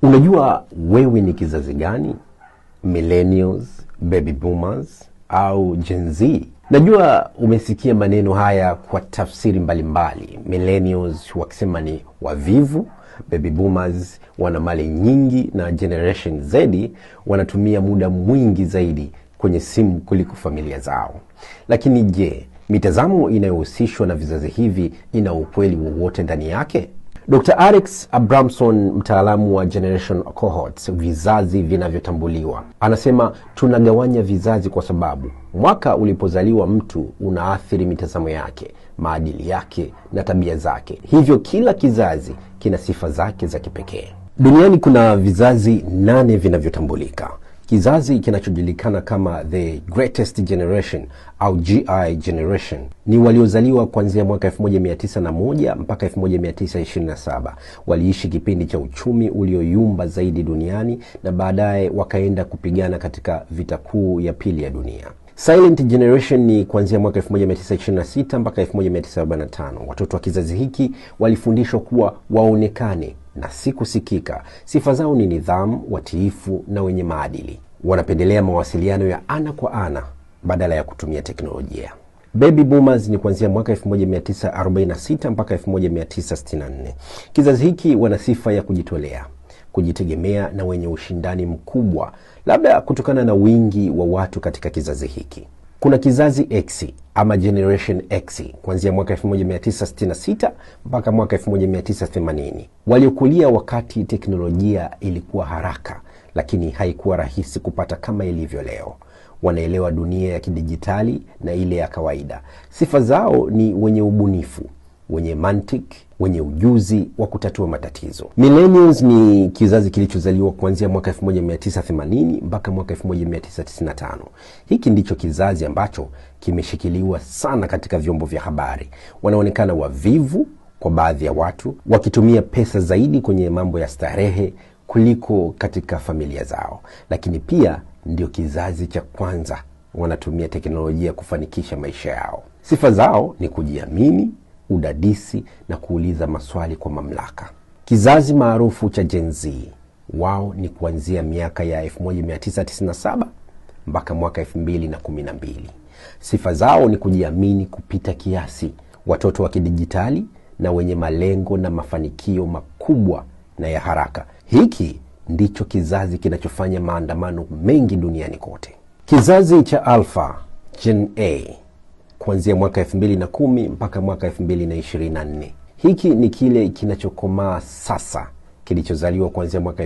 Unajua wewe ni kizazi gani? Millennials, baby boomers au Gen Z? Najua umesikia maneno haya kwa tafsiri mbalimbali. Millennials wakisema ni wavivu, baby boomers wana mali nyingi na Generation Z wanatumia muda mwingi zaidi kwenye simu kuliko familia zao. Lakini je, mitazamo inayohusishwa na vizazi hivi ina ukweli wowote ndani yake? Dr. Alex Abramson, mtaalamu wa Generation Cohorts, vizazi vinavyotambuliwa, anasema tunagawanya vizazi kwa sababu mwaka ulipozaliwa mtu unaathiri mitazamo yake, maadili yake na tabia zake. Hivyo kila kizazi kina sifa zake za kipekee. Duniani kuna vizazi 8 vinavyotambulika. Kizazi kinachojulikana kama The Greatest Generation au GI Generation ni waliozaliwa kuanzia mwaka 1901 mpaka 1927. Waliishi kipindi cha uchumi ulioyumba zaidi duniani na baadaye wakaenda kupigana katika vita kuu ya pili ya dunia. Silent Generation ni kuanzia mwaka 1926 mpaka 1945. Watoto wa kizazi hiki walifundishwa kuwa waonekane na si kusikika. Sifa zao ni nidhamu, watiifu na wenye maadili. Wanapendelea mawasiliano ya ana kwa ana badala ya kutumia teknolojia. Baby boomers ni kuanzia mwaka 1946 mpaka 1964. Kizazi hiki wana sifa ya kujitolea, kujitegemea na wenye ushindani mkubwa, labda kutokana na wingi wa watu katika kizazi hiki. Kuna kizazi X ama Generation X kuanzia mwaka 1966 mpaka mwaka 1980. Waliokulia wakati teknolojia ilikuwa haraka, lakini haikuwa rahisi kupata kama ilivyo leo. Wanaelewa dunia ya kidijitali na ile ya kawaida. Sifa zao ni wenye ubunifu, wenye mantiki, wenye ujuzi wa kutatua matatizo. Millennials ni kizazi kilichozaliwa kuanzia mwaka 1980 mpaka mwaka 1995. Hiki ndicho kizazi ambacho kimeshikiliwa sana katika vyombo vya habari. Wanaonekana wavivu kwa baadhi ya watu, wakitumia pesa zaidi kwenye mambo ya starehe kuliko katika familia zao. Lakini pia ndio kizazi cha kwanza wanatumia teknolojia kufanikisha maisha yao. Sifa zao ni kujiamini, udadisi na kuuliza maswali kwa mamlaka. Kizazi maarufu cha Gen Z wao ni kuanzia miaka ya 1997 mpaka mwaka 2012. Sifa zao ni kujiamini kupita kiasi, watoto wa kidijitali na wenye malengo na mafanikio makubwa na ya haraka. Hiki ndicho kizazi kinachofanya maandamano mengi duniani kote. Kizazi cha Alpha, Gen A, kuanzia mwaka 2010 mpaka mwaka 2024. Hiki ni kile kinachokomaa sasa, kilichozaliwa kuanzia mwaka